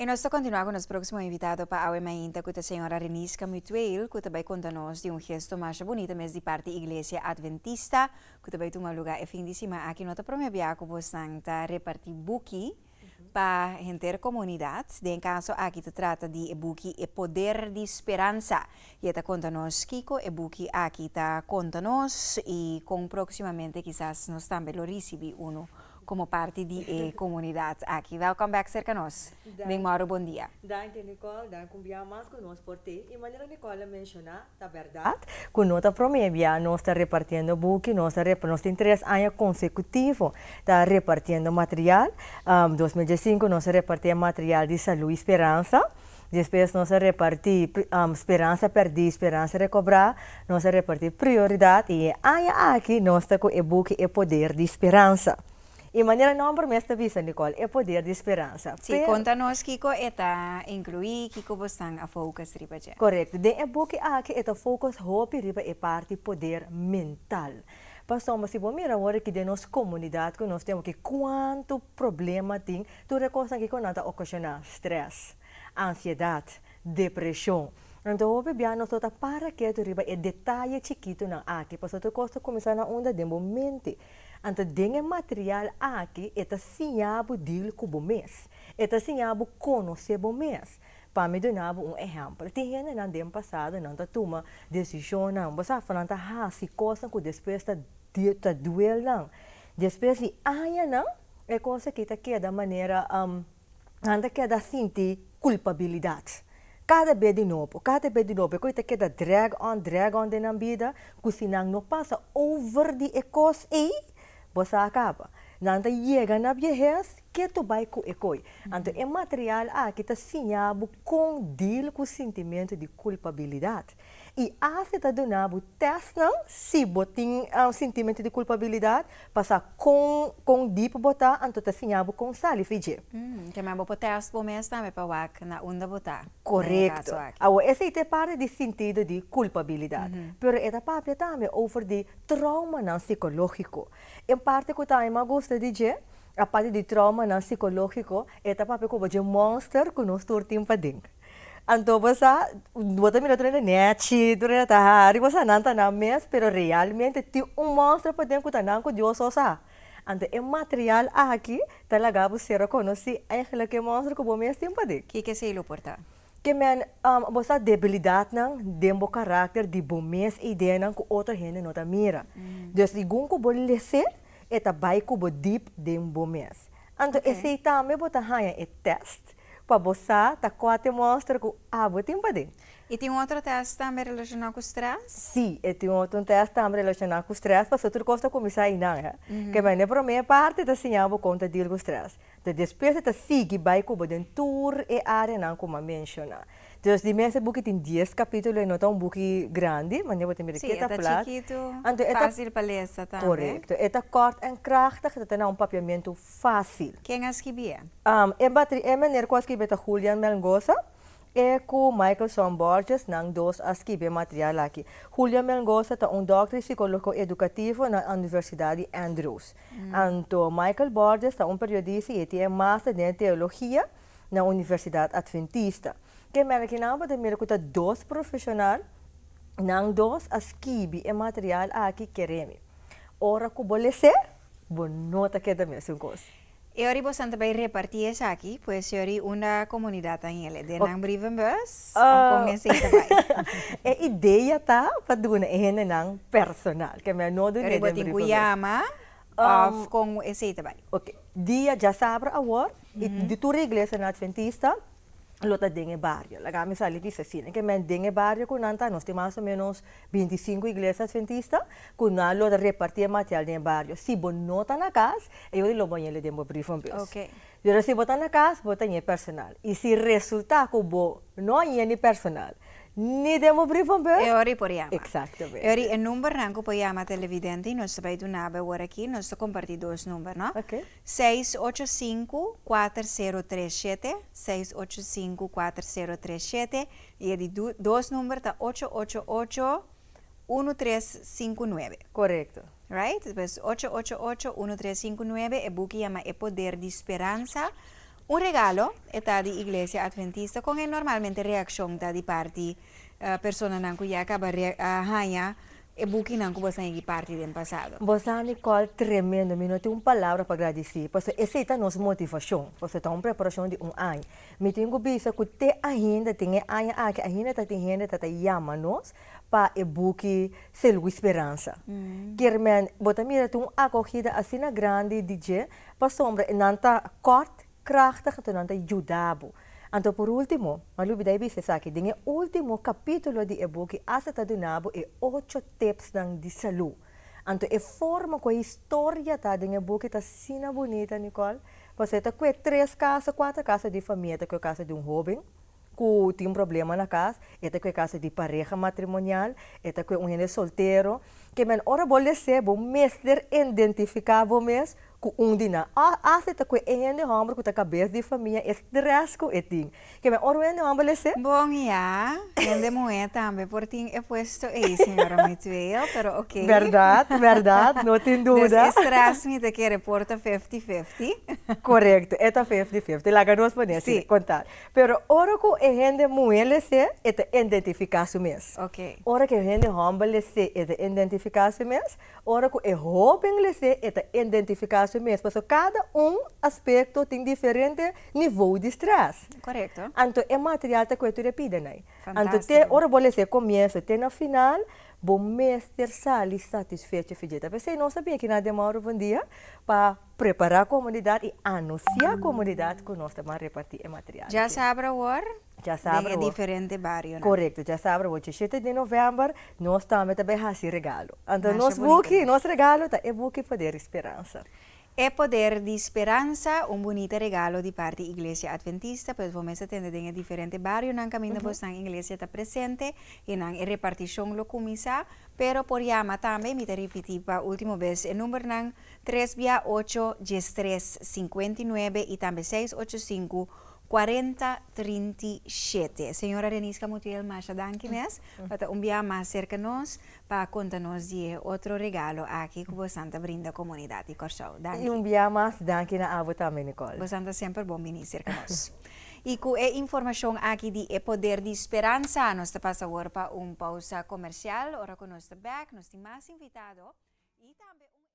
I nos ta kontinuá ku nos próksimo invitado pa awe mainta ku ta señora Reniska Mutueel ku ta bai konta nos di un gesto masha bunita mes di parti Iglesia Adventista ku ta bai tuma lugá e fin di siman aki. No ta promé bia ku bosnan ta repartí buki pa henter komunidat. Den kaso aki ta trata di e buki E Poder di Speransa i e ta konta nos kiko e buki aki ta konta nos i kon próksimamente kisas nos tambe lo risibí unu komo parti di e komunidat aki. Welkom bek serka nos. Den Mauro bon dia. Danki Nicole, danki un bia mas ku nos por te. I manera Nicole a menshoná, ta bèrdat ku no ta promé bia nos ta repartiendo buki, nos ta nos tin tres aña konsekutivo ta repartiendo material. 2015 nos a repartí e material di Salú i Speransa. Despues nos a repartí Speransa Pèrdí, Speransa Rekobrá, nos a repartí Prioridat i e aña aki nos ta ku e buki E Poder di Speransa. I manera nòmber mes ta bisa, Nicole, E Poder di Speransa. Sí, konta nos kiko e ta inkluí, kiko bosnan a focus riba dje. Korekto. Den e buki aki e ta focus hopi riba e parti poder mental. Pasobra si bo mira awor aki den nos komunidat ku nos tin awor aki kuantu problema tin, Tur e kosnan kiko nan ta okashoná strès, ansiedat, depreshon. Anto hopi bia nos no ta para ketu riba e detaye chikitunan aki, pasobra tur kos ta kuminsá na unda? Den bo mente. Anto den e material aki e ta siña bo deal ku bo mes. E ta siña bo konosé bo mes. Pa mi duna bo un ehèmpel, tin hendenan den pasado nan ta tuma desishonnan, bo sa, nan ta hasi kosnan ku despues ta ta duel nan. Despues di añanan E kos aki ta keda manera nan ta keda sinti kulpabilidat. Kada be di nobo, kada be di nobo e kos ta keda drag on, drag on den nan bida ku si nan no pasa over di e kos ei, bo sa kaba. Nan ta yega na biehes ke tu bai ku e koi. Anto e material aki ta siña bo kon deal ku sintimentu di kulpabilidat. I asta ta duna bo tèstnan si bo tin sintimentu di kulpabilidat, pa sa kon kon dip bo ta, anto ta siña bo kon sali fi dje. Ke men bo por tèst bo mes tambe pa wak na unda bo ta den e Korekto. kaso aki. Awor esei ta e parti di sintido di kulpabilidat. Pero e ta papia tambe over di traumanan sikológiko. E parti ku tambe mi a gusta di dje, aparte di traumanan sikológiko, e ta papia ku bo dje mònster ku nos tur tin paden. Anto bo sa, bo ta mira tur hende nechi, tur hende ta hari, bo sa nan ta nan mes, pero realmente tin un monster paden ku ta nan ku Dios so sa. Anto e material aki ta laga bo ser rekonosí eigenlijk e monster ku bo mes tin paden. Kiko esei lo por ta? Ke men, bo sa debilidatnan den bo karakter di bo mes ideanan ku otro hende no ta mira. Dus segun ku bo les'é, e ta bai ku bo dip den bo mes. Anto esei tambe bo ta haña e tèst Pa bo sa ta kua te mostra ku abo tin paden. I tin un otro tèst tambe relashoná ku strès? Sí, e tin otro un tèst tambe relashoná ku strès, pasobra tur kos ta kuminsá einan, hè. Ke men e promé parti ta siña bo kon ta deal ku strès. Enton despues e ta sigui bai ku bo den tur e áreanan ku mi a menshoná. Dus di mes e buki tin dies kapítulo, e no ta un buki grandi, manera bo ta mira Sí, ke e ta ta plat. chikitu, Anto e ta fásil pa lesa tambe. Korekto, e ta kòrt en krachtig, e ta tene un papiamentu fásil. Ken a skibié? E batri e meneer ku a skibi ta Julian Melgoza e ku Michaelson Borges, nan dos a skibi e material aki. Julian Melgoza ta un dòkter i sikólogo edukativo na Universidat di Andrews. Anto Michael Borges ta un periodista i e tin e master den teologia na Universidat Adventista. Ke mera ki nan bo ta mira ku ta dos profeshonal, nan dos a skibi e material aki keremi. Ora ku bo les'é, bo no ta keda mesun kos. E ora bosan ta bai repartí esaki, pues e ora unda komunidat ta hel? Den nan brievenbus òf kon esei ta bai? E idea ta pa duna e hendenan personal, ke mi a no dun'é E ora bo den tin ku brievenbus. yama òf kon esei ta bai? Oke, dia djasabra awor, i di tur e iglesianan adventista lo ta den e bario. Laga mi sali bisa asina, ke men den e bario ku nan ta, nos tin mas o menos 25 iglesia adventista ku nan lo ta reparti e material den e bario. Si bo no ta na kas, e yori lo bo ñele den bo brievenbus. Pero si bo ta na kas, bo ta ñe personal. I si resulta ku bo no a ñe ni personal, ni den bo brievenbus. E ora i por yama. Exactamente. E ora i e numbernan ku por yama televidente i nos ta bai duna bo awor aki, nos ta komparti dos number, no? 685 4037, 685 4037, i e di dos number ta 888 1359. Korekto. Right? Pues 888 1359, e buki yama E Poder di Speransa. Un regalo e ta di Iglesia Adventista con e normalmente reaccion ta di parti personanan cu ya caba haña e bukinan cu boso a yegi parti den pasado? Bo sa Nicole, tremendo, mi no tin un palabra pa gradici, pasobra esey ta nos motivacion, pasobra ta un preparacion di un aña. Mi tin cu bisa cu te ainda tin e aña aki ainda ta tin hende ta ta yama nos pa e buki Selu y Speransa. Kier men, bo ta mira tin un acogida asina grandi di dje, Pasobra e nan ta kort, krachtig, anto nan ta yuda bo. Anto por ultimo, ma lubida e bisa esaki, den e ultimo kapitulo di e buki asta ta duna bo e ocho tipsnan di salú. Anto e forma ku e historia ta den e buki ta asina bunita, Nicole, pasobra e ta kue tres kaso, kuater kaso di famia, ta kue kaso di un hóben ku tin problema na kas, e ta kue kaso di pareha matrimonial, e ta kue un hende soltero, ke men ora bo les'é bo mester identifiká bo mes ku un di nan. Asta e ta kue e hende hòmber ku ta kabes di famia, e strès ku e tin. Ke men ora un hende hòmber les'é. Bon ya, hende muhé tambe por tin e puesto ei, señora Mitueel, pero oké. Bèrdat, bèrdat, no tin duda. Dus e strès mi ta kere por ta fifty fifty. Korekto, e ta fifty fifty, laga nos pone asina, konta. Pero ora ku e hende muhé les'é, e ta identifiká su mes. Ora ku e hende hòmber les'é, e ta identifiká su mes. Ora ku e hóben les'é, e ta identifiká su mes. Pasobra kada un aspekto tin diferente nivou di strès. Anto e material ta kue tur e pida nai. Anto te ora bo les'é komienso te na final, bo mester sali satisfecho fidje. Ta p'esei nos a bin aki na Den Mauro Bondia pa Prepará komunidat i anunsiá komunidat ku nos ta ban repartí e material aki. Djasabra awor Djasabra den e awor. diferente barionan. Korekto, djasabra awor, djeshete di novèmber, nos tambe ta bai hasi regalo. Anto Masha nos bunita buki, mes. nos regalo ta e buki Poder di Speransa. E Poder di Speransa, un bunita regalo di parti Iglesia Adventista, pues bo mes ta tende den e diferente barionan kaminda bosnan Iglesia ta presente i nan e repartishon lo kuminsá, pero por yama tambe, mi ta ripití pa último bes e numbernan, Tres bia ocho, 13, 59 i tambe seis ocho sinku, 40, 37. Señora Reniska Mutiel masha danki mes pa ta un bia mas serka nos pa konta nos di e otro regalo aki ku bosan ta brinda komunidat di Kòrsou. Danki. I un bia mas danki na abo tambe Nicole. Bosan ta semper bon bini serka nos. I ku e informashon aki di e poder di speransa nos ta pasa awor pa un pousa komersial. Ora ku nos ta bèk nos tin mas invitado i tambe un.